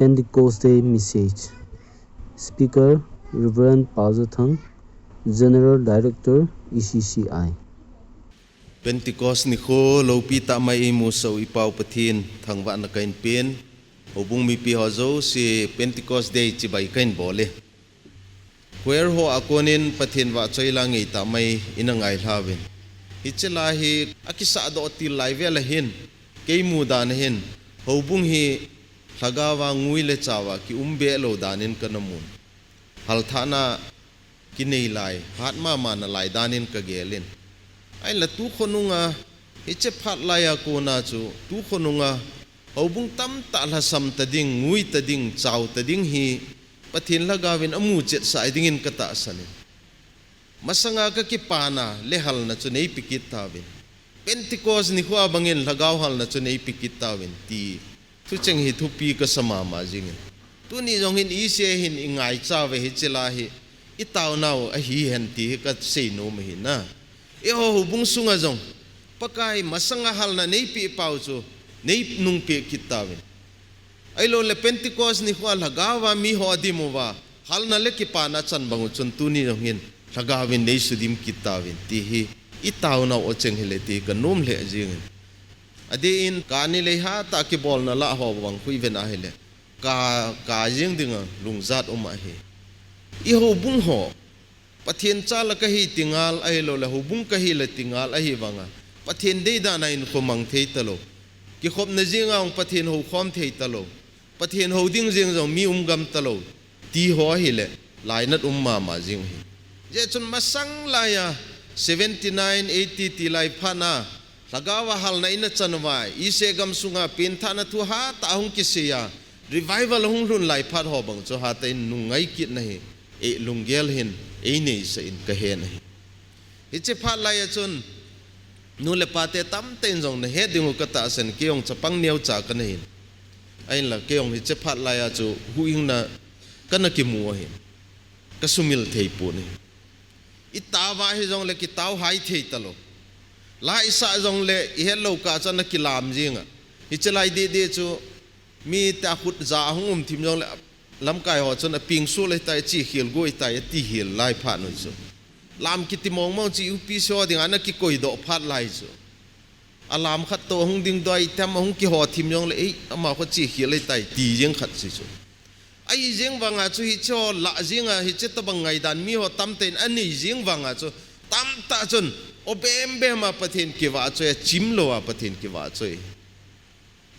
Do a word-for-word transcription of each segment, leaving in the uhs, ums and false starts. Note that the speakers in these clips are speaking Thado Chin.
Pentecost Day Message. Speaker, Reverend Pau Za Thang, General Director, E C C I. Pentecost nikho loupi tah mai imusah u i Pau Pathen, thangvahna kahin pen. Houbung mipi ho jouse Pentecost Day chibai kahin bol e. Choir ho a konin Pathen vahchoi la ngeitah mai ina ngailha uvin. Hiche la hi akisahdoh til lai vel ahin, kei mudan ahin, houbung hi lhagao a ngui le chao a kium be lou danin kana mun. Halthahna kinei lai, hat mama nalai danin kagel in. Ahinla tu khonunga, hiche phat laiya kona chu, tu khonunga, houbung tamtah lhasam ta ding, ngui ta ding, chao ta ding hi Pathen lhagao in amu chetsah dingin katahsan e. Masanga kakipana le halna chu neipe kit tauvin. Pentecost nikho a bangin lhagao halna chu neipe kit tauvin ti thucheng hi thupi kasa mama jingin. Tuni jong hin E C I hin ingaicha uve hiche la hi itaonau ahi hen ti hi kasei nom ahi na. Eiho houbung sunga jong Pakai masanga halna neipeh pau chu neinungpeh kit tauvin. Ahilouleh Pentecost nikho a lhagao a miho adim uva, halna le kipana achan bang u chun tuni jong hin lhagao in neisudim kit tauvin ti hi itaonau acheng hile ti kanom lheh jingin. Adeh in kani lei hatah a kibolna lah ho bang khu iven ahile, ka, ka jing dinga lungjat um ahi. I houbung ho Pathen cha la kahi ti ngal ahilouleh houbung kahi la ti ngal ahi vanga, Pathen deidan a hinkho mang thei talou, kikhopna jing a jong Pathen houkhom thei talou, Pathen hou ding jeng jong mi um gam talou ti ho ahile, lainat um mama jing u ahi. Hijeh chun masang laiya seventy nine, eighty ti lai phat na lhagao a halna ina chan uva, Israel gam sunga penthahna thu hatah a hung kisei a, revival hung lhun lai phat ho bang chu hatah in nungngai kitna hi, ei lunggel hin eineisah in kahen ahi. Hiche phat laiya chun nu le pate tamtah in jong nahet ding u katahsan, kei jong chapang neocha kana hin. Ahinla kei jong hiche phat laiya chu huhhingna kana kimu ahin, kasumil thei pon ahi. Itao a hijongle kitao hai thei talou. La isah jongle ihet lou kah chu ana kilam jing a. Hiche lai deh deh chu mi te a khut ja a hung um thim jongle lamkai ho chun apeng sul ahitai, achekhel go ahitai, ati hel lai phat u chu. Lam kiti mong mong chu U P C ho dinga ana kikoidoh phat lai chu. Alam khat toh ahung dingdoi, itam ahung kiho thim jongle, ei, amaho chekhel ahitai, ti jeng khat si chu. Ahi jeng vanga chu hiche ho lah jeng a, hiche tobang ngaidan miho tamtah in anei jeng vanga chu, tamtah chun, o bem bem a Pathen kivahchoi, achim lou a Pathen kivahchoi.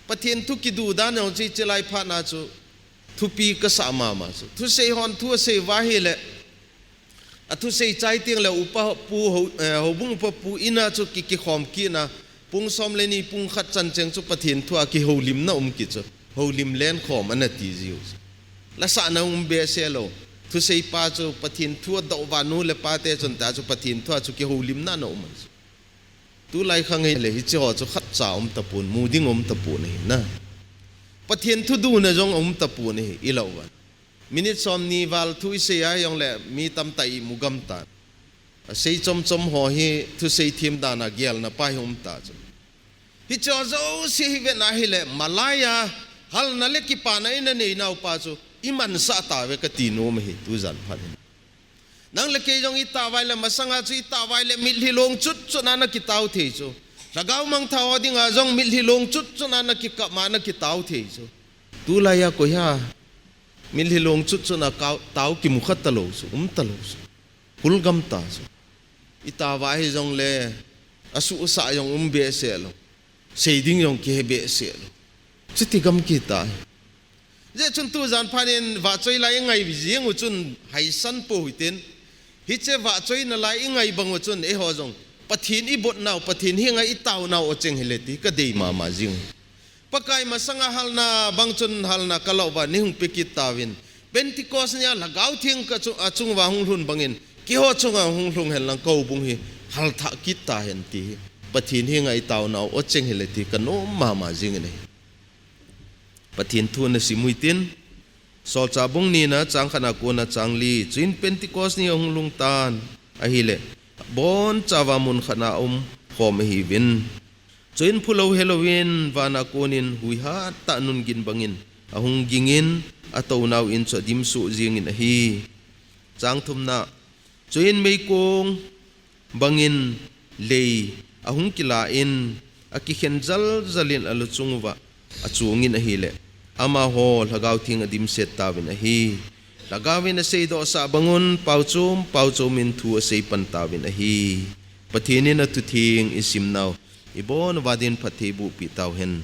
Pathen thu kiduh dan jong chu hiche lai phat na chu thupi kasah mama chu. Thusei hon thu asei uva ahile, athusei chai tengle upa pu ho, eh, houbung upa pu in a chu ki, kikhom kit na, pung som le ni pung khat chan cheng chu Pathen thu a kihoulimna um kit chu. Houlim lenkhom ana ti jiu chu. Lasahna um behseh lou. Thusei pa chu Pathen thu adoh uva nu le pa te chun ta chu Pathen thu a chu kihoulimna ana um chu. Tulai khang hile hiche ho chu khatcha um tapon, mu ding um tapon ahi na. Pathen thu duhna jong um tapon ahi, ilah uva. Minute som ni val thu isei a jongle mi tamtah imu gam tan. Asei chom chom ho hi thusei them dan a gelna pa hi um ta chu. Hiche ho jouse hi vet na hile, malaiya halna le kipana ina neinau pa chu imansah tauve kati nom ahi tujan phat hin. Nang le kei jong itao uva ahile, masanga chu itao uva ahile mitlhi long chut chut na ana kitao thei chu. Lhagao mangthah ho dinga jong mitlhi long chut chut na ana kikap ma ana kitao thei chu. Tulaiya koi ham mitlhi long chut chut na ka, tao kimu kha talou chu, um talou chu. Hul gam ta chu. Itao uva hijongle asuhsah jong um behseh lou. Sei ding jong kihe behseh lou. Chuti gam kit ta hi. Hijeh chun tujan phat in vahchoi la ingai jeng u chun haisan pou hitin. Hiche vahchoina la ingai bang u chun eiho jong Pathen ibotnau, Pathen henga itaonau acheng hile ti kadei mama jing. Pakai masanga halna bang chun halna kalah uva neihung pe kit tauvin. Pentecost nia Lhagao Theng ka chu, achung uva hung lhun bangin, keiho chunga hung lhung hen lang ka houbung hi halthah kit tahen ti hi Pathen henga itaonau acheng hile ti kanom mama jingin ahi. Pathen thu nasim u hitin, Solchah bung nina chang khatna kona chang li, chuin Pentecost ni ahung lhung tan ahile, abonchauva mun khatna aumkhom ahiuvin. Chuin phulou helouvin vana konin hui hattah nun gin bangin ahung gingin, atounau in chu adimsuh jingin ahi. Chang thumna, chuin meikong bangin lei ahung kila in, akikhen jaljal in aluchung uva achungin ahile, amaho Lhagao Theng adimset tauvin ahi. Lhagao in aseidohsah bangun, paochom paochom in thu asei pan tauvin ahi. Pathen in athutheng isimnau ibon uva din phatthei bohpi tauhen.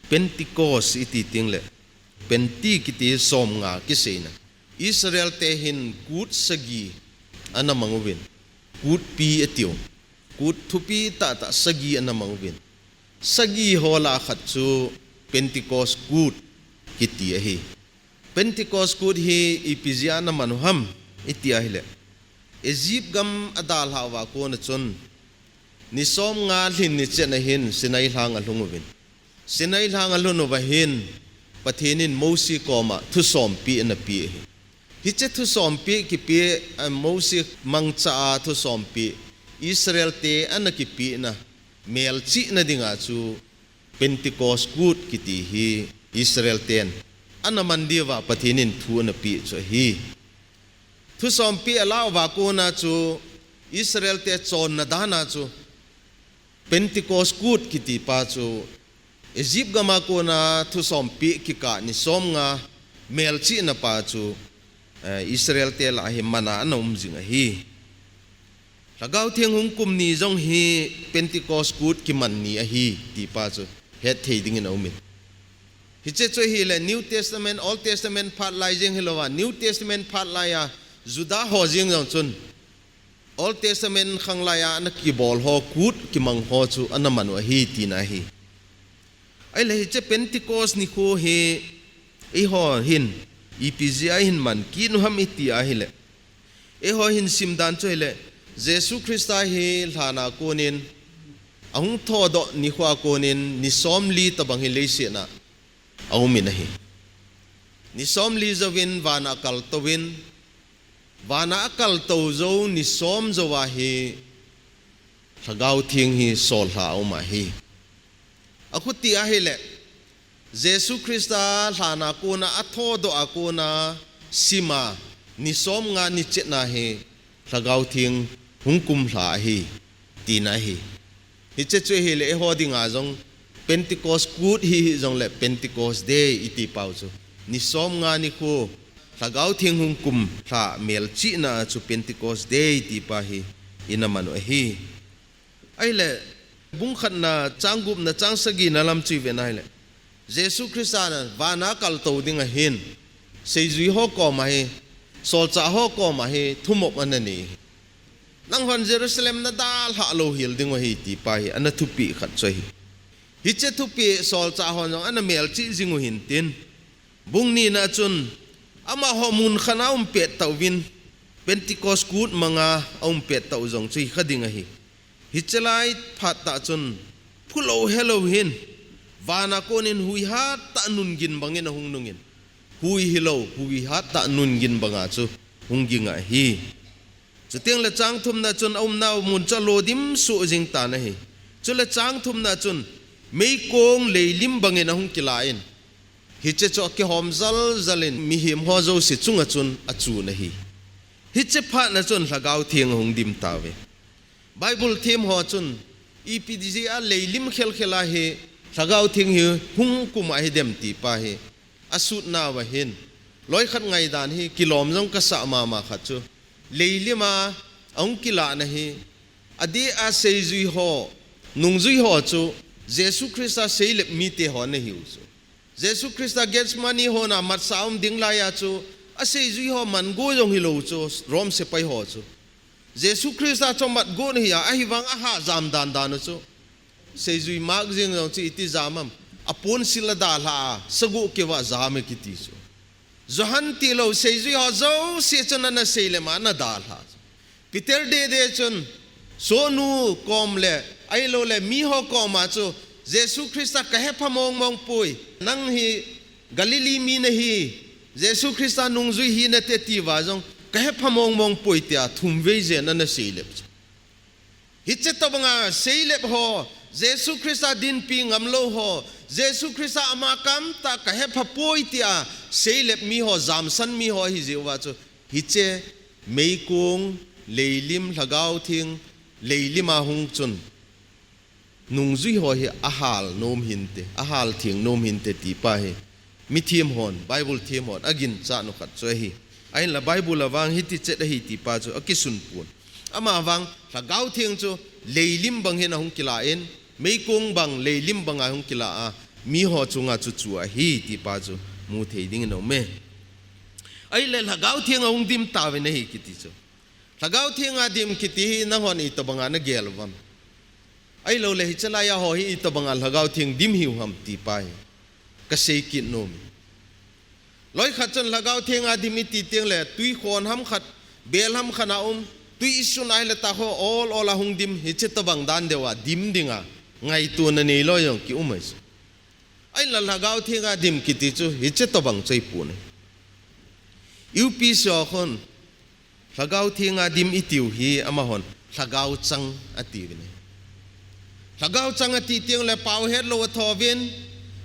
Pentecost iti tengle, Penti kiti somnga kiseina. Israel te hin kut sagi ana mang uvin. Kutpi atiu. Kut thupi tahtah sagi ana mang uvin. Sagi ho lah a khat chu Pentecost kut kiti ahi. Pentecost kut hi ipi jeh a ana man u ham iti ahile, Egypt gam adalhah uva kona chun, ni somnga lhin ni chetna hin Sinai lhang alhung uvin. Sinai lhang alhun uva hin Pathen in Mosi koma thusompi ana pe ahi. Hiche thusompi kipe, a, Mosi mangcha a thusompi Israel te ana kipehna melchihna dinga chu Pentecost kut kiti hi Israel ten ana man diuva Pathen in thu ana pe chu ahi. Thusompi ala uva kona chu Israel te chonna dana chu Pentecost kut kiti pa chu Egypt gama kona thusompi kikah ni somnga melchihna pa chu, eh, Israel te lah a hi mana ana um jing ahi. Lhagao Theng hung kum ni jong hi Pentecost kut kiman ni ahi ti pa chu hetthei dingin aumin. Hiche chu ahile New Testament, Old Testament phat lai jeng hilouva, New Testament phat lai a Juda ho jeng jong chun Old Testament khanglai a ana kibol ho, kut kimang ho chu ana man u ahi tina ahi. Ahile hiche Pentecost nikho hi eiho hin ipi jeh a ihin man kit u ham iti ahile, eiho hin simdan chu ahile, Jesu Christa hi lhan a konin ahung thodoh nikho a konin ni somli tobang hi leiset a aumin ahi. Ni somli jouvin vana akaltouvin, vana akaltou jou ni som jouva hi Lhagao Theng hi solhah aum ahi. Akhuti ahile, Jesu Christa lhan a kona athodoh a kona sima ni somnga ni chetna hi Lhagao Theng hung kumlha ahi, tina ahi. Hiche chu ahile eiho dinga jong Pentecost kut hi hijongle Pentecost Day iti pau chu ni somnga nikho Lhagao Theng hung kumlha melchihna chu Pentecost Day ti pa hi ina man u ahi. Ahile, bung khatna, chang gupna, chang sagina lam chu iven ahile, Jesu Christa na vana kaltou ding ahin, seijui ho koma hi, solchah ho koma hi thumop ana nei. Nanghon Jerusalem nadalhah lou hel diu ahi ti pa hi ana thupeh khat chu ahi. Hiche thupeh solchah hon jong ana melchih jing u hintin, bung nina chun amaho mun khat a aum pet tauvin, Pentecost kut manga aum pet tau jong chu hikha ding ahi. Hiche lai phat tah chun phulou helou hin vana konin huihat tah nun gin bangin ahung nungin, hui hilou, huihat tah nun gin banga chu hung ging ahi. Chuteng le chang thumna chun aumnau mun chu alo dimsuh jing tan ahi. Chule chang thumna chun meikong leilim bangin ahung kilan, hiche chu akihom jaljal in mihem ho jouse chunga chun achun ahi. Hiche phatna chun Lhagao Theng ahung dim tauve. Bible them ho chun ipi jeh a leilim khelkhel a hi Lhagao Theng hi hung kum ahidem ti pa hi asutnauva hin, loikhat ngaidan hi kilom jong kasah mama khat chu, leilim a ahung kilahna hi adeh a seijui ho, nungjui ho chu Jesu Christa seilep mite ho ana hiu chu. Jesu Christa Gethsemane hon a matsah a um ding laiya chu aseijui ho mangu jong hilou chu, Rom sepai ho chu Jesu Christa chu matgu ana hi a, ahivang ahah jam dandan u chu. Seijui mak jeng jong chu iti jam am? Aponsil adalhah a, sagu keuva jam e kiti chu. Johan tilou seijui ho jouse chun ana seilep a ana dalhah chu. Peter dede chun, sohnu kom le, ahiloule miho koma chu, Jesu Christa kahepha mongmong poi, nang hi Galilee mi nahi, Jesu Christa nungjui hinate tiuva jong kahepha mongmong poi tia thumvei jen ana seilep chu. Hiche tobanga seilep ho, Jesu Christa dinpi ngamlou ho, Jesu Christa ama kamtah kahe phapoi tia seilep mi ho, jamsan mi ho ahi jeh uva chu, hiche meikong, leilim, Lhagao Theng, leilim a hung chun nungjui ho hi ahal nom hinte, ahal theng nom hinte ti pa hi mithem hon, Bible them hon aginchat u khat chu ahi. Ahinla Bible a vang hiti chet ahi ti pa chu akisun pon. Ama vang Lhagao Theng chu leilim bang hin ahung kila in, meikong bang leilim banga hung kila a, mi ho chunga chu chu ahi ti pa chu mu thei ding in aume. Ahile Lhagao Theng ahung dim tauvin ahi kiti chu. Lhagao Theng a dim kiti hi nanghon itobanga nagel uvem? Ahilouleh hiche laiya ho hi itobanga Lhagao Theng dim hiu ham ti pa hi kasei kit nom. Loi khat chun Lhagao Theng a dim iti teng le tui khon ham khat, bel ham khat a um, tui isun ahile takho ol ol a hung dim, hiche tobang dan deuva dim dinga ngaitona neilou jong kium ahi chu. Ahinla Lhagao Theng a dim kiti chu hiche tobang chu ahipon ahi. U P C ho khun Lhagao Theng a dim itiu hi amahon Lhagao Chang atiuvin ahi. Lhagao Chang ati teng le pao hetlou athouvin,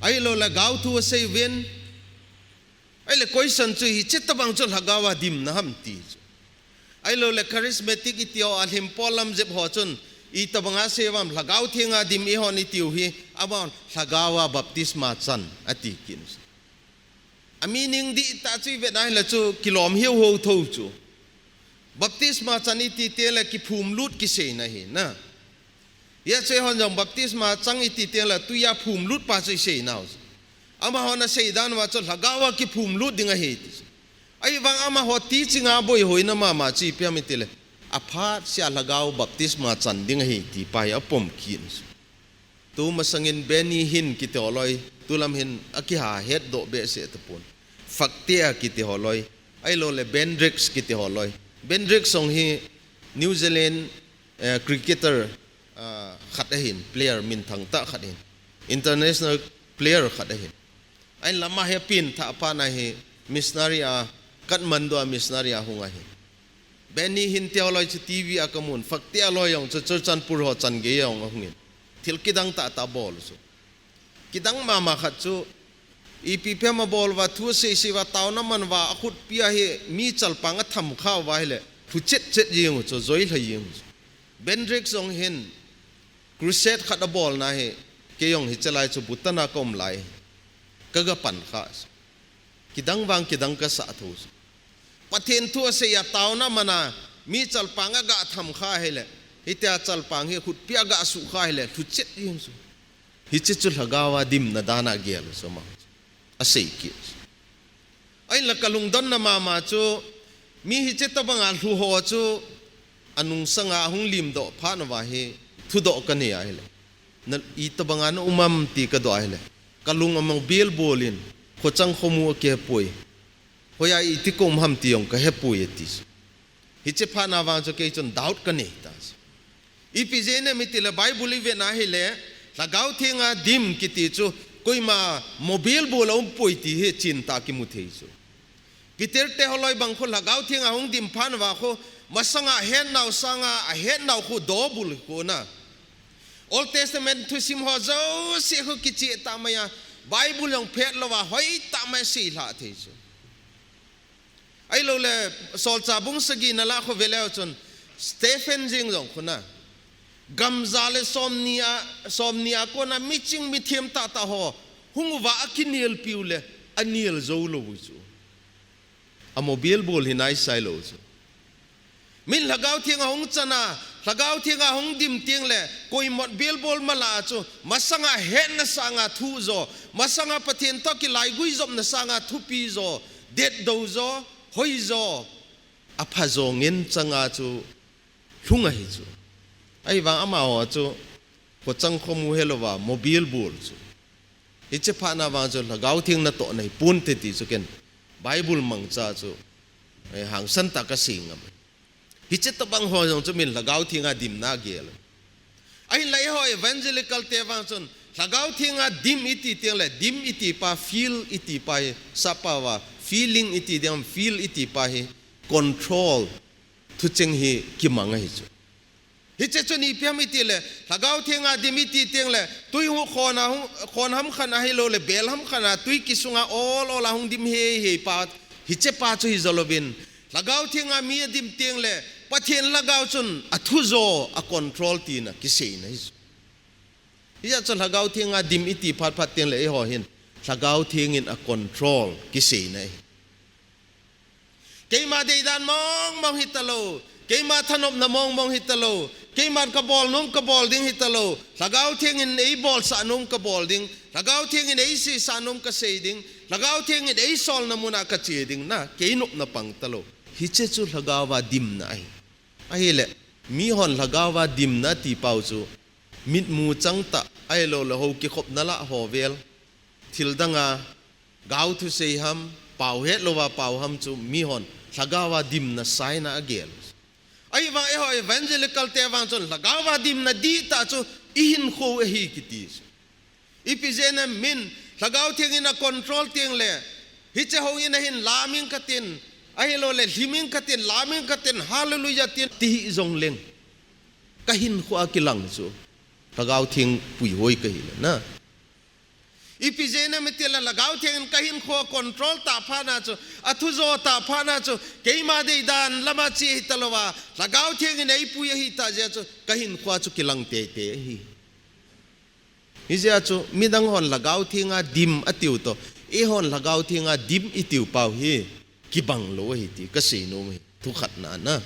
ahilouleh gaothu aseiuvin. Ahile question chu hiche tobang chu Lhagao a dimna ham ti chu. Ahilouleh charismatic iti ho, alhim pol lam jep ho chun itobanga sei uvem, Lhagao Theng a dim ihon itiu hi, amahon Lhagao a baptisma chan ati kit. A meaning dihtah chu ivet na hile chu kilom hiu ho tho chu. Baptisma chan iti teng le kiphum lut kiseina ahi na. Hijeh chun eihon jong baptisma chang iti teng le tuiya phum lut pa chu isei nau chu. Amahon asei dan uva chu Lhagao a kiphum lut ding ahi ti chu. Ahivang amaho teaching a boihoina mama chu ipi ham itile, aphat sea Lhagao baptisma chan ding ahi ti pa hi apom kit chu. Tu masangin Benny Hinn kiti ho loi, tulam hin akiha hetdoh behseh tapon. Faktea kiti ho loi, ahilouleh Ben Drakes kiti ho loi. Ben Drakes jong hi New Zealand, eh, cricketer, ah, khat ahin, player minthang tah khat ahin. International player khat ahin. Ahinla ama hi apen thah phat na hi missionary a, Kathmandu a missionary a hung ahi. Benny Hinn ti ho loi chu T V a kamun, faktea loi jong chu Churachandpur ho chan gei jong ahungin. Thil kidang tah tah abol chu. Kidang mama khat chu, ipi pi ham abol uva, thu asei sei uva, taona aman uva, akhutpi a hi mi chalpang atham kha uva ahile, lhu chet chet jeng u chu, joi lha jeng u chu. Ben Drakes jong hin, crusade khat abolna hi, kei jong hiche lai chu Bhutan a kaum lai, kaga pan kha. Kidang vang kidang kasah tho. Pathen thu asei a taona aman a, mi chalpang aga tham kha ahile, hitia chalpang hi khutpi a aga suh kha ahile, lhu chet jeng chu. Hiche chu Lhagao a dimna dan a gel chu ama. Asei kit. Ahinla kalungdonna mama chu, mi hiche tobanga lhu ho chu, anungsanga ahung limdoh phat uva hi, thudoh kanei ahile. Na, itobanga na um am ti kadoh ahile. Kalung amobile bol in, khochang khomu akeh poi. Hoiya iti kaum ham ti jong kahepoi ati. Hiche phat na vang chu kei chun doubt kanei ta. Ipi jeh inem itile Bible ivet na hile, Lhagao Theng a dim kiti chu, koima mobile bol a umpoi ti hi chentah kimu thei chu. Peter te ho loi bang khu Lhagao Theng a hung dim phat uva khu, masanga ahetnau sanga, ahetnau khu dobul khu na. Old Testament thusim ho jouse khu kicheh tah mai a, Bible jong phet louva, hoitah mai a seilhah thei chu. Ahilouleh, Solchah bung sagi na lah khu veleu chun, Stephen jeng jong khu na. Gamja le somni a, somni a kona miching mithem tahtah ho, hung uva akinelpiu le, anel jou lou u chu. Amobile bol hi naisai lou chu. Min Lhagao Theng ahung chan a, Lhagao Theng a hung dim teng le, koima mobile bol mala chu, masanga hetna sanga thuh jo, masanga Pathen toh kilaigui jopna sanga thupi jo, detdo jo, hoi jo, apha jo ngen changa chu, lhung ahi chu. Ahivang amaho chu, khochang khomu helouva, mobile bol chu. Hiche phat na vang chu Lhagao Theng natoh nahi ponte ti chu ken Bible mangcha chu, eh, hangsan tah a kasei ngam. Hiche tobang ho jong chu min Lhagao Theng a dimna gel. Ahinla eiho evangelical te vang chun Lhagao Theng a dim iti teng le, dim iti pa, feel iti pa hi, sap pao va, feeling iti ding, feel iti pa hi, control, thucheng hi kimang ahi chu. Hiche chu ipi ham iti le, Lhagao Thenga dim iti teng le, tui hu khon a hung, khon ham khan ahilou le, bel ham khan a, tui kisunga ol ol a hung dim hei hei pa, hiche pa chu hi jolou vin. Lhagao Thenga mi adim teng le, Pathen Lhagao chun athu jo a control tina kiseina hi chu. Hijeh chun Lhagao Thenga dim iti phat phat teng le eiho hin, Lhagao Theng in a control kiseina hi. Keima deidan mong mong hitalou, keima thanopna mong mong hitalou, keiman kabol nom kabol ding hitalou, Lhagao Theng in eibolsah nom kabol ding, Lhagao Theng in eisei sah nom kasei ding, Lhagao Theng in eisolna muna kache ding na, kei nopna pang talou. Hiche chu Lhagao va dimna ahi. Ahile, mihon Lhagao va dimna ti pau chu, mitmu chang tah, ahilou le hou kikhopna lah ho vel, thil dang a, gaothu sei ham, pau hetlou va pau ham chu, mihon, Lhagao va dimna sign a agel. Ahivang eiho evangelical te vang chun, Lhagao va dimna dihtah chu, ihinkho ahi kiti chu. Ipi jeh inem, Lhagao Theng in a control teng le, hiche houin ahin lam ing katin, ahilou le, lhim ing katin, lam ing katin, hallelujah tin, ti hih jong leng. Kahinkho a kilang chu, Lhagao Theng puihoi kahi le na. Ipi jeh inem iti le, Lhagao Theng in kahinkho a control tah phat na chu, athu jo tah phat na chu, keima deidan lama che hitalouva, Lhagao Theng in eipui ahitah jeh chu, kahinkho a chu kilang tei tei ahi. Hijeh a chu, midang hon Lhagao Thenga dim atiu toh, eihon Lhagao Thenga dim itiu pau hi, kibang lou ahi ti, kasei nom ahi, thu khatna na.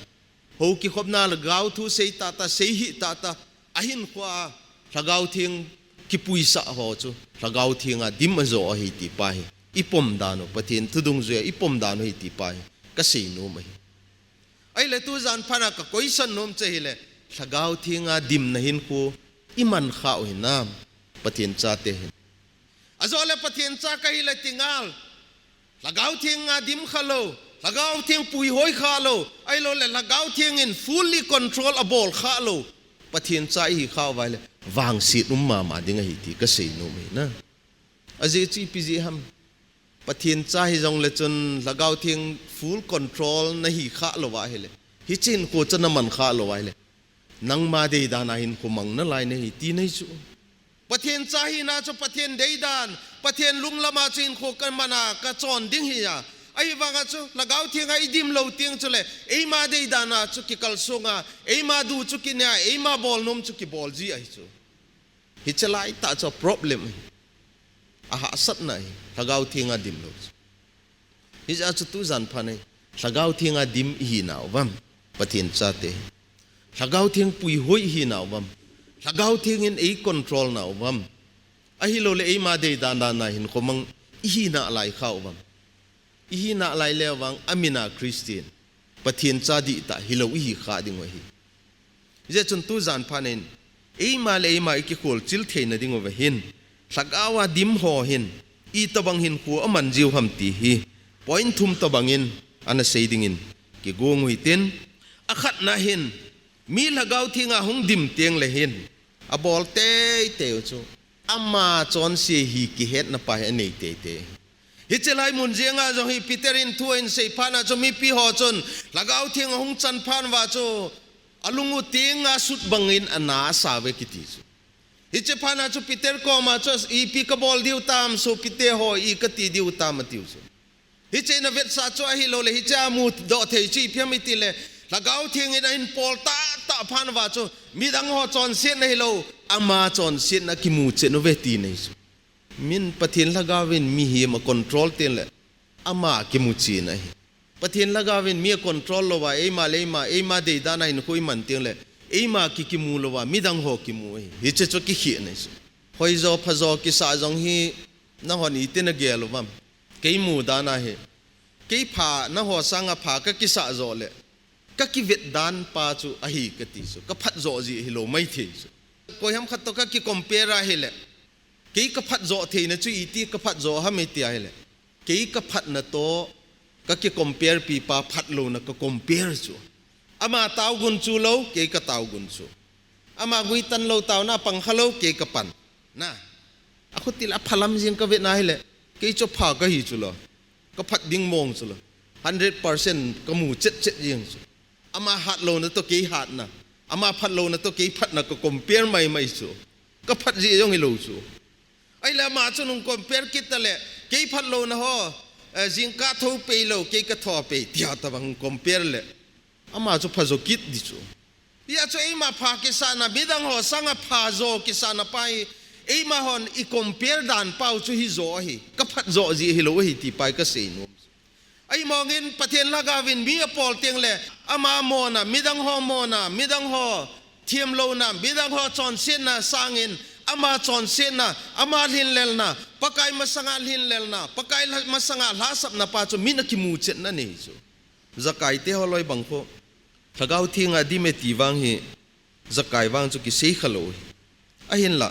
Hou kikhopna le gaothu sei tah tah, sei hih tah tah, ahinkho a Lhagao Theng kipuisah ho chu, Lhagao Thenga dim ajo ahi ti pa hi, ipom dan u, Pathen thu dungjuia ipom dan u ahi ti pa hi, kasei nom ahi. Ahile tujan phat na ka question nom chu ahile, Lhagao Thenga dimna hinkho iman kha u hinam, Pathen chate hin. Ajole Pathen cha kahi le ti ngal, Lhagao Thenga dim kha lou, Lhagao Theng puihoi kha lou, ahilou le Lhagao Theng in fully control abol kha lou, Pathen cha ihi kha uva ahile, vangset um mama ding ahi ti kasei nom ahi na. Ajeh chu ipi jeh ham. Pathen cha hijong le chun Lhagao Theng full control nahi kha louva ahile, hiche hinkho chu naman kha louva ahile, nangma deidan a hinkho mang nalai nahi ti nahi chu. Pathen cha hina chu Pathen deidan, Pathen lunglam a chu hinkho kaman a kachon ding ahi a. Ahivang a chu, Lhagao Thenga idim lou teng chule, eima deidan a chu kikalsong a, eima du chu kinei a, eima bol nom chu kibol ji ahi chu. Hiche lai tah chu problem ahi. Ahahsatna ahi, Lhagao Thenga dim lou chu. Hijeh a chu tujan phat na hi, Lhagao Thenga dim ihi nau vam, Pathen chate. Lhagao Theng puihoi ihi nau vam. Lhagao Theng in ei control nau vam. Ahilou le eima deidan dan a hinkho mang ihi nalai kha u vam. Ihi nalai le vang amin a Christian, Pathen cha dihtah hilou ihi kha ding u ahi. Hijeh chun tujan phat na hin, eima le eima ikikhol chil theina ding uva hin, Lhagao a dim ho hin, itobang hinkho aman jiu ham ti hi, point thum tobang in, ana sei dingin, kigong u hitin, akhatna hin, mi Lhagao Thenga hung dim teng le hin, abol tei tei u chu, ama chonse hi kihetna pa hi anei tei tei. Hiche lai mun jenga jong hi Peter in thu ahin sei phat na chu mipi ho chun Lhagao Theng ahung chan phat uva chu alung u tenga sut bangin ana asa uve kiti chu. Hiche phat na chu Peter koma chu ipi kabol diu tam, sopite ho i kati diu tam atiu chu. Hiche in avetsah chu ahilou le, hiche a mudoh thei chu ipi ham iti le, Lhagao Theng in ahin pol tah tah phat uva chu, midang ho chonsetna hilou, ama chonsetna kimu chen uve ti nahi chu. Min Pathen Lhagao in mihem a control teng le, ama kimu chen ahi. Pathen Lhagao in mi a control louva, eima le eima, eima deidan a hinkho iman teng le, eima ki kimu louva, midang ho kimu ahi. Hiche chu kikhehna ahi chu. Hoijo, phajo kisah jong hi, nahon iti nagel uvam. Kei mudan a hi. Kei pha, naho sanga pha kakisah joh le, kakivet dan pa chu ahi kati chu. Kaphat joh jeh hilou maithei chu. Koiham khat toh kaki compare ahile, kei kaphat joh theina chu iti kaphat joh ham iti ahile, kei kaphatna toh kaki compare pipa phatlouna ka compare chu. Ama tao gun chu lou, kei katao gun chu. Ama guitan lou, taona pang kha lou, kei kapan. Na. Akhuti la aphalam jeng kavet na hile, kei chu apha kahi chu lou. Kaphat ding mong chu lou. Hundred percent kamu chet chet jeng chu. Ama hatlouna toh kei hatna. Ama phatlouna toh kei phatna ka compare maimai chu. Ka phat jeh jong hilou chu. Ahile ama chun hung compare kit tale, kei phatlouna ho, eh, jingkah thopei lou, kei ka thopei, tia tabang hung compare le. Ama chu phajo kit di chu. Hia chu eima pha kisahna, midang ho sanga phajo kisahna pa hi, eima hon i compare dan pau chu hijo ahi. Ka phatjo jeh hilou ahi ti pa hi ka seinom. Ahimongin Pathen lhagaovin mi apol tengle, ama mona, midang ho mona, midang ho themlouna, midang ho chonsetna sangin, ama chonsetna, ama lhinlelna, Pakai masanga lhinlelna, Pakai lha-, masanga lhahsamna pa chu min akimu chetna nei chu. Zakai te holoi bang khu, Lhagao Thenga dim e ti vang hi, Zakai vang chu kisei khalou hi. Ahinla,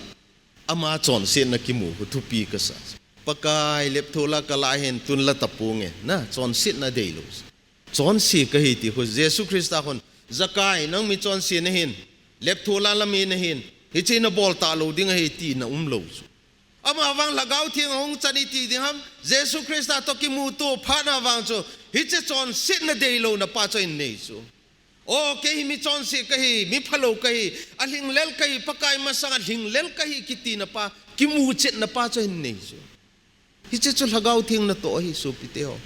ama chonsetna kimu khu thupi kasa. Pakai, lepthola kala hin tunla taponge, na, chonsetna deilou. Chonse kahi ti khu, Jesu Christa khun, Zakai, nang mi chonse nahin, lepthola la mi nahin, hiche nabol talou ding ahi tina umlou chu. Ama vang Lhagao Theng ahung chan iti ding ham, Jesu Christa toh kimuto phatna vang chu, hiche chonsetna deilouna pa chu ahin nei chu. O, kei hi mi chonse kahi, mi phalou kahi, alhinglel kahi, Pakai masanga lhinglel kahi kitina pa, kimu chetna pa chu ahin nei chu. Hiche chu Lhagao Theng natoh ahi sopite ho.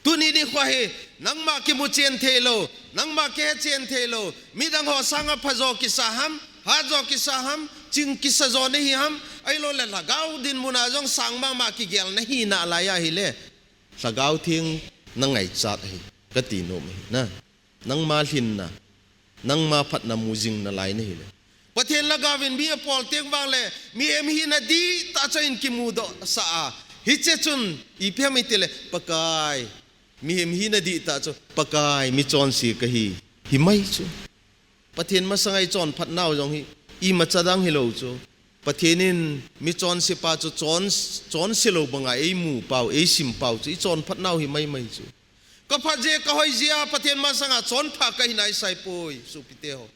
Tuni nikho hi, nangma kimu chen theilou, nangma kihe chen theilou, midang ho sanga phajo kisa ham, hatjo kisa ham, ching kisajo nahi ham, ahiloule Lhagao dinmuna jong sang mama kigel nahi nalai ahile. Lhagao Theng nangaichat ahi, kati nom ahi, na. Nangma lhinna, nangma phatna mu jing nalai nahile. Pathen lhagaovin mi apol teng vangle, mihem hina dihtah chu ahin kimudoh sah a. Hiche chun, ipi ham itile, Pakai, mihem hina dihtah chu, Pakai, mi chonse kahi, himai chu. Pathen masanga ichonphat nau jong hi, imacha dang hilou chu. Pathen in mi chonse pa chu chon, chonse lou banga eimu pau, eisim pau chu, ichonphat nau hi maimai chu. Ka phat jeh, ka hoi jeh a Pathen masanga chonpha kahi nai saipoi, sopite ho.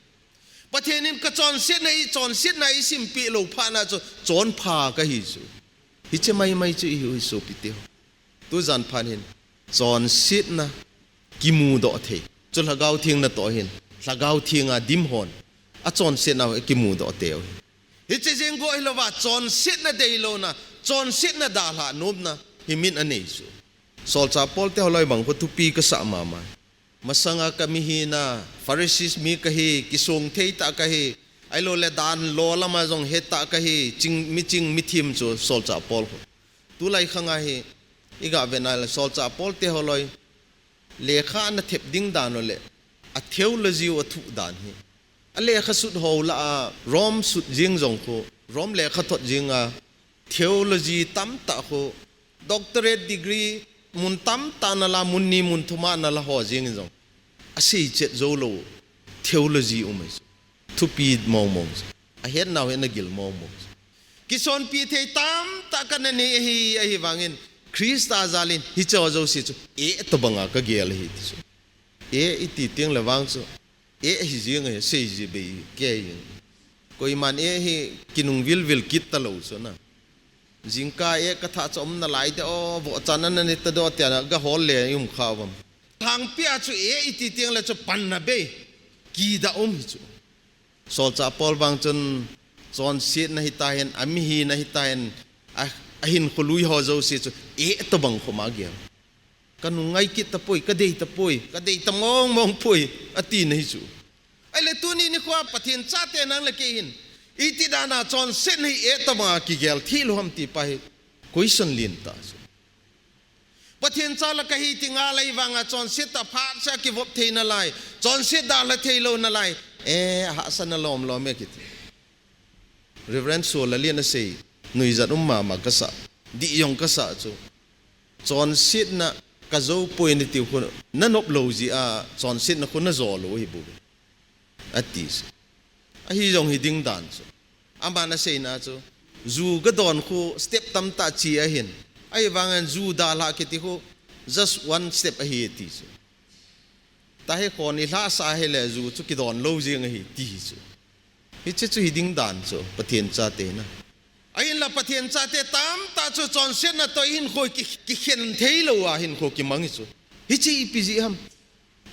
Pathen in ka chonsetna, ichonsetna eisimpeh lou phatna chu, chonpha kahi chu. Hiche maimai chu ihiu hi sopite ho. Tujan phat hin, chonsetna kimudoh thei chu Lhagao Theng natoh ahin, Lhagao Thenga dim hon, achonsetnau akimudoh teu hi. Hiche jeng go hilouva, chonsetna deilouna, chonsetna dalhah nomna, hi min anei chu. Solchah Paul te holoi bang khu thupi kasah mama. Masanga ka mi hina, Pharisees mi kahi, kisong theitah kahi, ahiloule dan lo lama jong hetah kahi, ching, miching, mithem chu Solchah Paul khu. Tulai khanga hi, iga vena le Solchah Paul te holoi, lekha ana thep ding dan u le, a theology u athuh dan hi. Alekha sut ho lah a, Rome sut jeng jong khu, Rome lekhathot jenga, theology tamtah khu, doctorate degree mun tamtah nala, mun ni mun thum a nala ho jeng jong, aseichet joulou theology um ahi chu. Thupi mongmong chu. Ahetnau hi ana gil mongmong chu. Kisonpi thei tamtah kana nei ahi, ahivangin Christa jalin hicheho jouse chu, eh, tobanga kagel ahi ti chu. Eh, iti tengle vang chu, eh, hijeng ahi, seiji bei kei jeng. Koiman eh hi kinung vilvil kit talou chu na. Jingkah eh kathah chu um nalai de o, vohchan ana nei tadoh tia gahol le ium khauvam. Lhangpia chu eh iti tengle chu panna bei, kidah um hi chu. Solchah Paul vang chun, chonsetna hitahen, amihina hitahen, a, ahinkho lui ho jouse chu, eh, tobang khoma gel. Kanungngai kit tapoi, kadei tapoi, kadei ta mongmong poi, ati nahi chu. Ahile tuni nikhoa Pathen chate nang le kei hin, iti dana chonsetna hi eh tobanga kigel theilou ham ti pa hi, question lentah chu. Pathen cha la kahi ti ngal ahivanga chonset tah phatseh a kivop thei nalai, chonset dalha theilou nalai. Eh, ahahsa na lomlom e kiti. Reverend Solalen asei, nuijat um mama kasah, dih jong kasah chu. Chonsetna kajou poi nati khu, nanop lou jeh a, chonsetna khu najo lou ahibouve, ati chu. Ahi jong hiding dan chu. Aman aseina chu, ju gadon khu step tamtah che ahin. Ahivangin ju dalha kiti khu just one step ahi ti chu. Tahi khon ilhahsah hile ju chu kidon lou jeng ahi ti chu. Hiche chu hiding dan chu, Pathen chate na. Ahinla Pathen chate tamtah chu chonsetna toh hinkho ki, kikhen theilou a hinkho kimang hi chu. Hiche ipi jeh ham?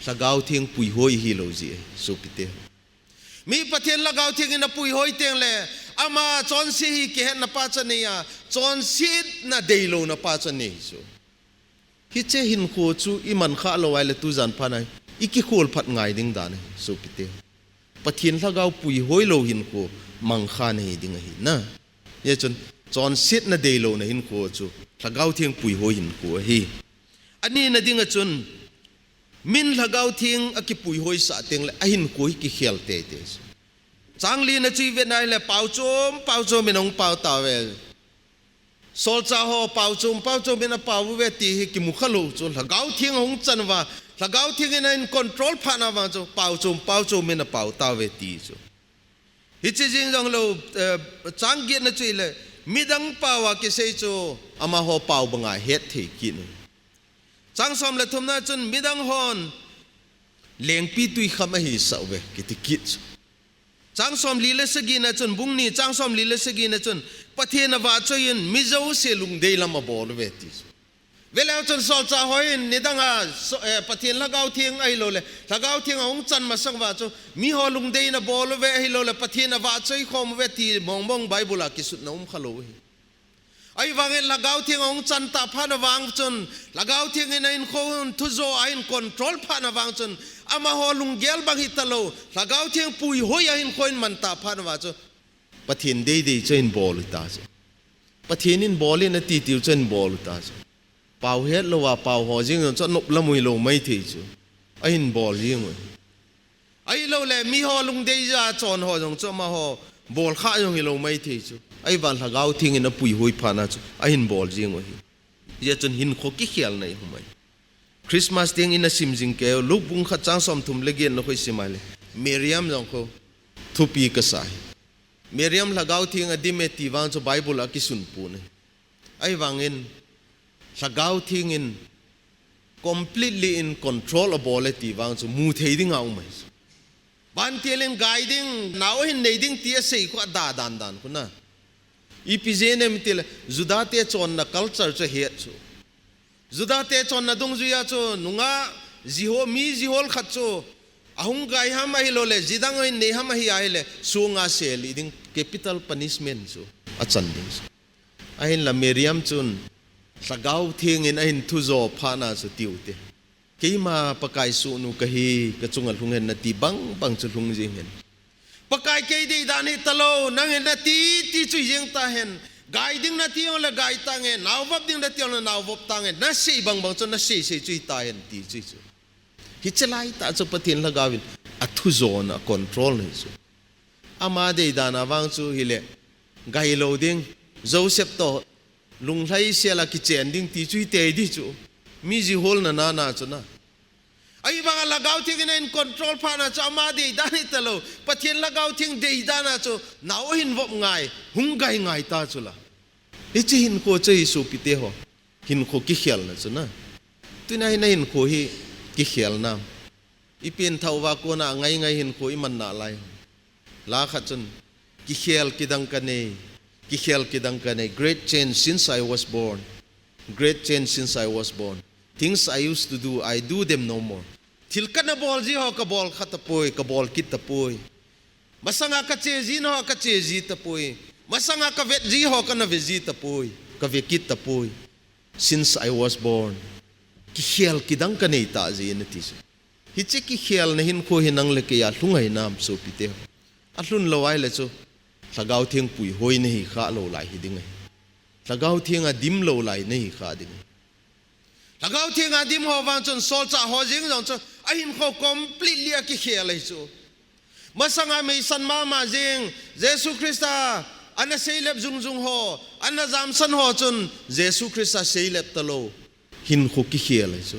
Lhagao Theng puihoi hilou jeh ahi, sopite. Mi Pathen Lhagao Theng in apuihoi teng le, ama chonse hi kihetna pachat nei a, chonsetna deilouna pachat nei chu. Hiche hinkho chu iman khah lou ahile tujan phat a, ikikhol phat ngai ding dan ahi, sopite. Pathen Lhagao puihoi lou hinkho mang kha nahi ding ahi na. Hijeh chun, chonsetna deilouna hinkho chu, Lhagao Theng puihoi hinkho ahi. Anina dinga chun, min Lhagao Theng akipuihoi sah teng le, ahinkho hi kikhel teitei chu. Chang lina chu ivet na ahile, pao chom, pao chom in ahung pao tauve. Solchah ho pao chom, pao chom in apao uve ti hi kimu kha lou chu. Lhagao Theng ahung chan uva, Lhagao Theng in ahin control phat na vang chu, pao chom, pao chom in apao tauve ti chu. Hiche jeng jong lou, eh, chang getna chu ahile, midang pao a kisei chu, amaho pao banga het thei kit u. Chang som le thumna chun midang hon lengpi twikham ahisah uve, kiti kit chu. Chang som li le sagina chun, bung ni chang som li le sagina chun, Pathen avahchoi in mi jouse lungdei lam abol uve ti chu. Veleu chun solchah hon nidang a, so, eh, Pathen Lhagao Theng ahilou le, Lhagao Theng ahung chan masang uva chu, miho lungdei in abol uve ahilou le, Pathen avahchoi khom uve ti mong mong Bible a kisutna um kha lou ahi. Ahivangin Lhagao Theng ahung chan tah phat na vang chun, Lhagao Theng in ahinkho thu jo ahin control phat na vang chun, amaho lunggel bang hita lou, Lhagao Theng puihoi ahinkho in man tah phat na vang chu, Pathen deidei chu ahin bol u ta chu. Pathen in bol in ati tiu chu ahin bol u ta chu. Pao het lou a, pao ho jeng jong chu anop lam u hilou maithei chu. Ahin bol jeng u. Ahilou le, miho lungdei a chon ho jong chu amaho bol kha jong hilou maithei chu. Ahivang Lhagao Theng in apuihoi phat na chu, ahin bol jeng u ahi. Hijeh chun hinkho kikhelna i um ahi. Christmas teng ina sim jing keiyo, Luke bung khat chang som thum le get na khu isim a le, Miriam jong khu thupi kasa ahi. Miriam Lhagao Theng adim e ti vang chu Bible a kisun pon ahi. Ahivangin, Lhagao Theng in completely in control abol e ti vang chu mu thei ding a um ahi. Vantil in gai ding, nao ahin nei ding ti asei khu ada dan dan khu na. Ipi jeh em itile, Juda te chonna culture chu ahet chu. Juda te chonna dungjui a chu, nungah ji hol, mi ji hol khat chu, ahung gai ham ahilou le, ji dang ahin nei ham ahi ahile, sunga sel ding capital punishment chu, achan ding chu. Ahinla Miriam chun, Lhagao Theng in ahin thu jo phat na chu tiu te. Keima Pakai sohnu kahi, ka chunga lhung hen nati bang bang chu lhung jeng hen. Pakai kei dei dan hita lou, nang hen nati, ti chu jeng ta hen. Gai ding nati jongle gai tange, nao vop ding nati jongle nao vop tange, nasei bang bang chu nasei sei chu hita hen ti chu chu. Hiche lai tah chu Pathen Lhagao in athu jona control nei chu. Ama dei dan a vang chu hile, gai lou ding, Joseph toh, lunglhai sel a kichen ding ti chu hite di chu. Mi ji holna na na chu na. Ahivang a Lhagao Theng in ahin control phat na chu ama dei dan hita lou. Pathen Lhagao Theng dei dan a chu nao ahin vop ngai, hung gai ngai ta chu la. Hiche hinkho chu hi sopite ho. Hinkho kikhelna chu na. Tuna hi nahinkho hi kikhelna. Ipi in thauva kona ngai ngai hinkho iman nalai. La khat chun, kikhel kidang kanei, kikhel kidang kanei. Great change since I was born. Great change since I was born. Things I used to do, I do them no more. Thil kana bol ji ho kabol kha tapoi, kabol kit tapoi. Masanga kache ji na ho kache ji tapoi. Masanga kavet ji ho kana ve ji tapoi, kave kit tapoi. Since I was born. Kikhel kidang kanei ta ji nati chu. Hiche kikhelna hinkho hi nang le kei a lhung ahi nam sopite ho. Alhun lou ahile chu, Lhagao Theng puihoi nahi kha lou lai hi ding ahi. Lhagao Theng a dim lou lai nahi kha ding ahi. Lhagao Theng a dim ho vang chun solchah ho jeng jong chu, ahinkho completely akikhel ahi chu. Masanga meisan mama jeng, Jesu Christa ana seilep jung jung ho, ana jamsan ho chun, Jesu Christa seilep talou. Hinkho kikhel ahi chu.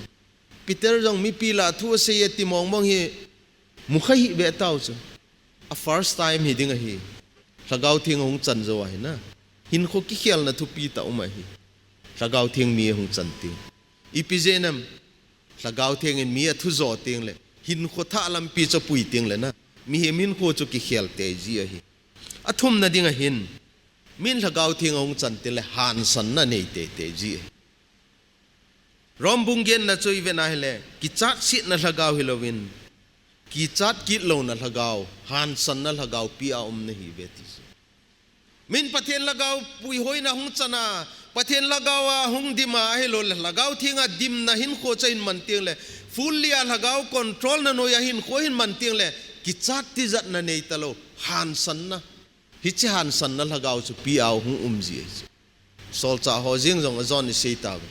Peter jong mipi lah a thu asei e ti mong mong hi mukha hih ve tau chu. A first time hi ding ahi. Lhagao Theng ahung chan jou ahi na. Hinkho kikhelna thupi tah um ahi. Lhagao Theng mi ahung chan teng. Ipi jeh em? Lhagao Theng in mi athu jo teng le, hinkho thah lampi chu apui teng le na, mihem hinkho chu kikhel tei ji ahi. Athumna ding ahin, min Lhagao Theng ahung chan teng le, hansanna nei tei tei ji ahi. Rom bung genna chu i vet na hile, kichat sitna lhagao hilouvin, kichat kit louna lhagao, hansanna lhagao pi a um nahi ve ti chu. Min Pathen lhagao puihoina hung chan a, Pathen lhagao a hung dim a, ahilou le lhagao theng a dimna hinkho chu ahin man teng le, fully a lhagao control na noi a hinkho ahin man teng le, kichat tijatna nei talou, hansanna. Hiche hansanna lhagao chu pi a hung um ji ahi chu. Solchah ho jeng jong ajon i sei tauve.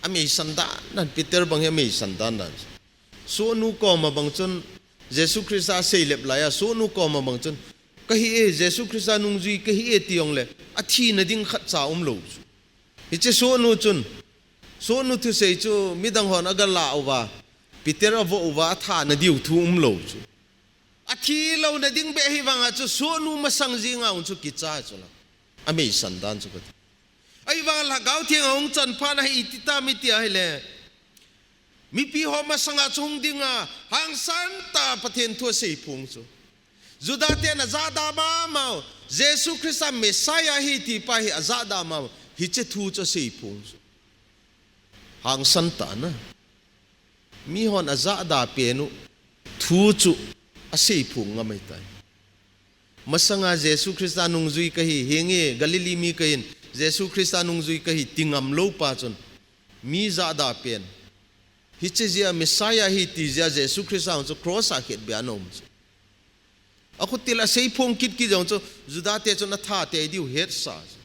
Ameisan dan dan, Peter bang hi ameisan dan dan. Sohnu koma bang chun, Jesu Christa seilep lai a, sohnu koma bang chun, "Kahi e, Jesu Christa nungjui kahi e," ti jong le, athina ding khatcha umlou chu. Hiche sohnu chun, sohnu thusei chu midang hon aga la uva, Peter avo uva, athana diu thu umlou chu. Athi louna ding beh hi vang a chu sohnu masang jeng a hung chu kicha chu la. Ameisan dan chu kati. Ahivang lhagao theng a hung chan phat na hi iti tam iti ahile, mipi ho masang a chu hung ding a, hangsan tah a Pathen thu asei phong chu. Juda ten ajahda mama u, Jesu Christa Messiah ahi ti pa hi ajahda mama u, hiche thu chu asei phong chu. Hangsan tah na. Mi hon ajahda pen u, thu chu asei phong ngam ahitai. Masang a Jesu Christa nungjui kahi, henge Galilee mi kahin, Jesu Christa nungjui kahi, ti ngam lou pa chun, mi jahda pen. Hiche jeh a Messiah ahi ti jeh a Jesu Christa chu cross a khetbeh a ana um chu. Akhuti le asei phong kit kit jong chu, Juda te chun atha tei diu hetsa chu.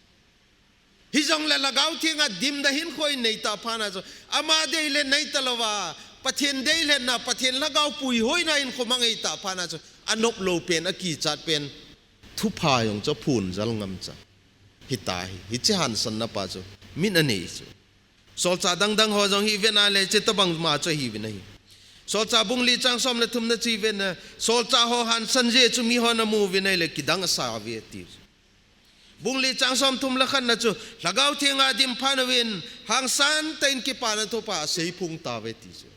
Hijong le lhagao theng a dimna hinkho inei tah phat na chu, ama dei le nei talouva, Pathen deilhenna, Pathen lhagao puihoina hinkho mang ei tah phat na chu, anop lou pen, akichat pen, thupha jong chu aphon jal ngam cha. Hita hi, hiche hansanna pa chu, min anei chu. Solchah dang dang ho jong hi i vet na le, hiche tobang ma chu ahi uvin ahi. Solchah bung li chang som le thum na chu i vet na, solchah ho hansan jeh chu mi hon amu uvin ahile, kidang asa uve ti. Bung li chang som thum le khat na chu, lhagao theng a dim phat uvin, hangsan tah in kipana thupha asei phong tauve ti chu.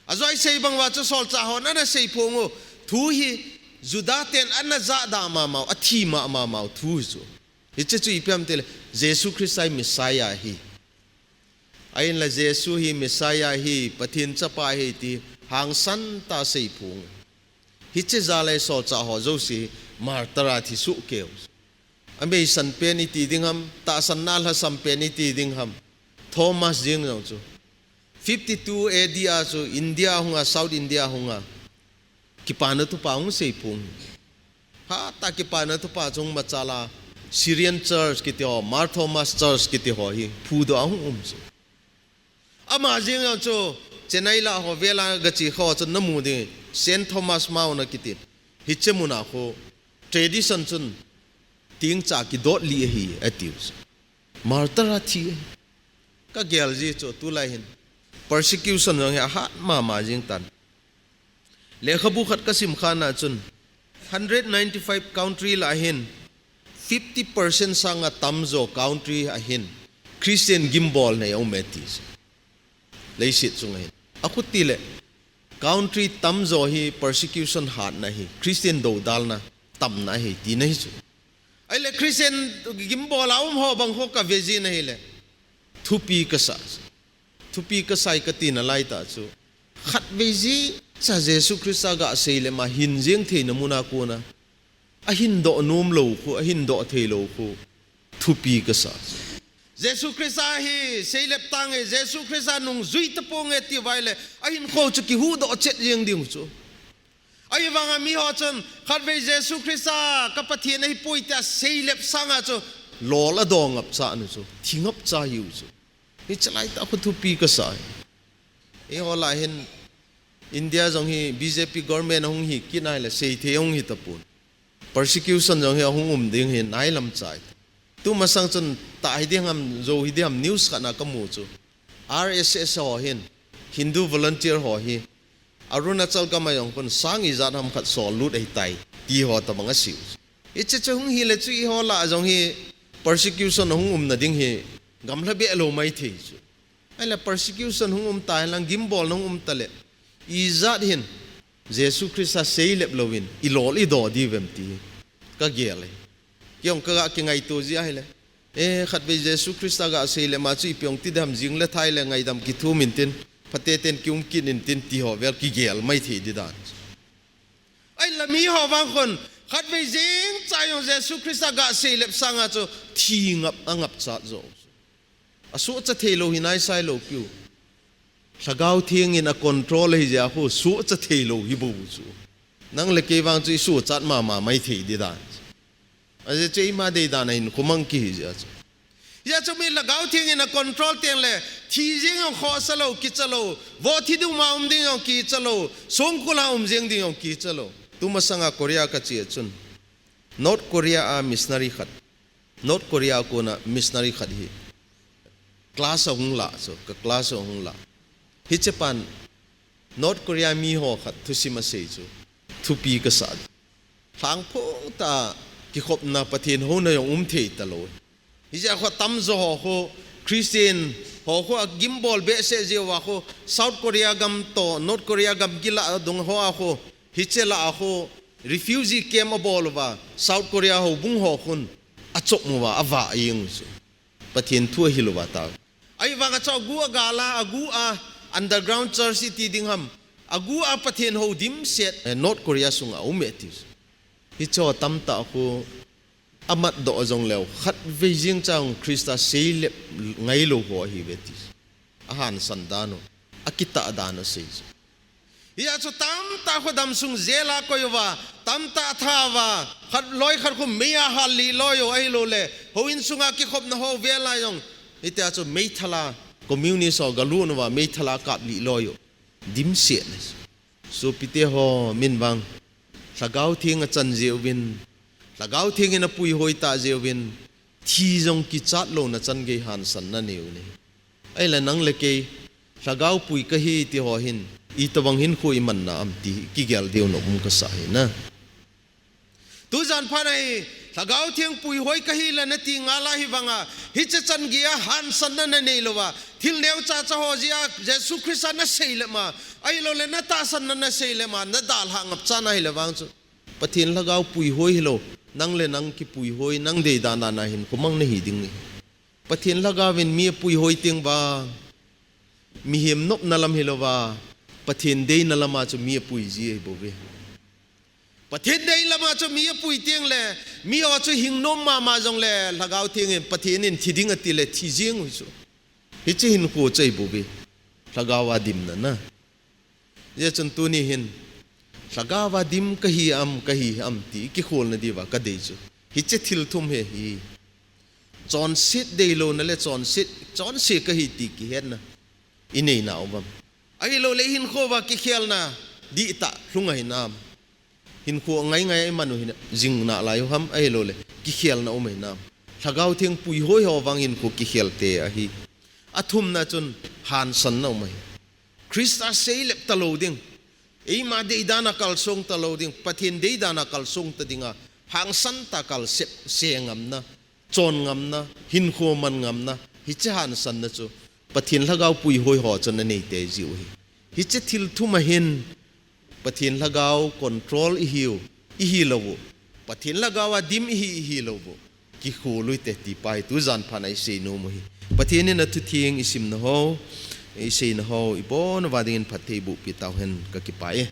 Ajoi sei bang uva chu solchah hon ana sei phong u, thu hi Juda ten ana jahda mama u, athi mama u thu hi chu. Hiche chu ipi ham ti le, Jesu Christa hi Messiah ahi. Ahinla Jesu hi Messiah ahi, Pathen chapa ahi ti hangsan tah a sei phong. Hiche jal a solchah ho jouse martyr a thi soh keu. Ameisan pen iti ding ham, tahsanna lhasam pen iti ding ham. Thomas jeng jong chu. Fifty-two A D a chu India hung a, South India hung a. Kipana thupha hung sei phong. Hatah a kipana thupha chu hung machal a, Syrian Church kiti ho, Mar Thomas Church kiti ho hi phudoh a hung um chu. Ama jeng jong chu, Chennai lah ho vel a gache kha ho chun namu ding, Saint Thomas Mount akiti. Hiche mun a khu, tradition chun, tingcha kidot li ahi, atiu chu. Martyr a thi ahi. Kagel ji chu tulai hin. Persecution jong hi ahat mama jing tan. Lekhabu khat kasim khan a chun, hundred ninety-five country lah a hin, fifty percent sang a tamjo country a hin, Christian gimbolna aum e ti chu. Leiset chung a hin. Akhuti le, country tamjo hi persecution hatna ahi, Christian dodalna tamna ahi, tina ahi chu. Ahile Christian gimbol a um ho bang ho kave jin ahile, thupi kasa. Thupi kasai katina lai tah chu, khatvei jeh cha Jesu Christa ga seilep ma hin jeng theina mun a kona, ahin doh nom lou khu, ahin doh thei lou khu, thupi kasa. Jesu Christa hi seilep tange, Jesu Christa nungjui taponge ti uva ahile, ahinkho chu kihuhdoh chet jeng ding chu. Ahivang a mi ho chun, khatvei Jesu Christa ka Pathen ahipoi tia seilep sang a chu, lol adong ngap cha nu chu, thi ngap cha hiu chu. Hiche lai tah khu thupi kasa. Eiho lah hin India jong hi B J P government ahung hi kit nai le seithei ahung hi tapon. Persecution jong hi ahung um ding hi nailam chai. Tumasang chun tah hi ding ham, jo hi ding ham news khat na kamu chu. R S S ho hin, Hindu volunteer ho hi, Arunachal gam a jong khun sang ijat ham khat sol lut ahitai, ti ho tabang asei u. Hiche chu hung hi le chu eiho lah jong hi persecution ahung umna ding hi gamla be lou mai thei chu. Ahile persecution hung um ta hen lang gimbolna hung um ta le, ijat hin Jesu Christa seilep louvin ilol idoh diu vem ti kagel e. Kei jong kaga kingaito ji ahile, Eh, khatvei Jesu Christa gasei le ma chu ipi ong ti dam, jing le thai le ngaidam kithum intin, phatechaten kium kit intin ti ho vel kigel mai thei di dan. Ahinla mi ho vang khun, khatvei jeng cha jong Jesu Christa gasei le sanga chu thi ngap, angap chat jo. Asuhcha thei lou hi naisai lou piu. Lhagao Theng in a control ahi jeh a khu suhcha thei lou hi bou chu. Nang le kei vang chu isuhchat mama mai thei di dan. Ajeh chu eima dei dan a hinkho mang kihi jeh a chu. Hijeh chun mi Lhagao Theng in a control teng le, thi jeng jong khohsa lou, kicha lou, voh thi duma um ding jong kicha lou, songkul a um jeng ding jong kicha lou. Tumasanga Korea kache chun, North Korea a missionary khat, North Korea kona missionary khat hi class ahung la chu, ka class ahung la. Hiche pan North Korea mi ho khat thusim asei chu thupi kasa. Lhangphong tah a kikhopna, Pathen houna jong um thei talou. Hijeh a khu atamjo ho khu Christian ho khu agimbol behseh jeh uva khu South Korea gam toh North Korea gam kilah dung ho a khu, hiche lah a khu refugee camp abol uva South Korea houbung ho khun achop uva avah jeng u chu. Pathen thu ahil uva ta. Ahivanga chu agu agal a, agu a underground church iti ding ham, agu a Pathen hou dimset, eh, North Korea sunga aum e ti. Hiche ho tamtah khu amatdoh jong leu, khatvei jeng cha jong Christa seilep ngailou ho ahiuve ti. Ahansan dan u, akitah dan u asei chu. Hijeh chun tamtah khu damsung jail a koi uva, tamtah atha uva, khat loi khat khu mei a hallih loi u, ahilouleh houin sunga kikhopna ho vel a jong, hitia chu meithal a, communist ho galut uva meithal a kaplih loi u, dimset na. Sopite ho, min vang Lhagao Theng achan jeh uvin, Lhagao Theng in apuihoi tah jeh uvin, thi jong kichat louna chan gei hansanna nei u ahi. Ahile nang le kei, Lhagao pui kahi ti ho hin, itobang hinkho imanna am ti kigel diu nom um kasa ahi na. Tujan phat a hi, Lhagao Theng puihoi kahi le nati ngal a hivanga, hiche chan gei a hansanna nanei louva, thil neocha cha ho jeh a, Jesu Christa nasei le ma, ahilouleh natahsanna nasei le ma, nadalhah ngapcha na hile vang chu, Pathen Lhagao puihoi hilou, nang le nang kipuihoi, nang deidan dan a hinkho mang nahi ding ahi. Pathen Lhagao vin mi apuihoi teng vang, mihem nopna lam hilouva, Pathen deina lama chu mi apui ji ahibouve. Pathen dei lama chu mi apui teng le, mi ho chu hing nom mama jongle, Lhagao Theng in, Pathen in thi ding ati le thi jeng u chu. Hiche hinkho chu ahibouve, Lhagao a dimna na. Hijeh chun tuni hin, Lhagao a dim kahi am, kahi am ti kikholna diuva kadei chu, hiche thil thum hi ahi. Chonset deilouna le chonset, chonse kahi ti kihetna inei nau vam? Ahilouleh hinkho uva kikhelna dihtah lhung ahi nam? Hinkho angai ngai a iman u hi jing nalai u ham, ahilouleh kikhelna um ahi nam? Lhagao Theng puihoi ho vang hinkho kikhel te ahi. Athumna chun hansanna um ahi. Christa seilep talou ding, eima deidan a kalsong talou ding, Pathen deidan a kalsong ta dinga, hangsan tah a kalsep, se ngamna, chon ngamna, hinkho man ngamna, hiche hansanna chu Pathen Lhagao puihoi ho chun anei te jiu ahi. Hiche thil thum a hin Pathen Lhagao control ihiu, ihilou u, Pathen Lhagao a dim ihi, ihilou u, kikhol u hite ti pa hi tujan phat a isei nom u ahi. Pathen in athutheng isimna ho, iseina ho, ibon uva dingin phatthei eiboh pi tauhen, kakipah e.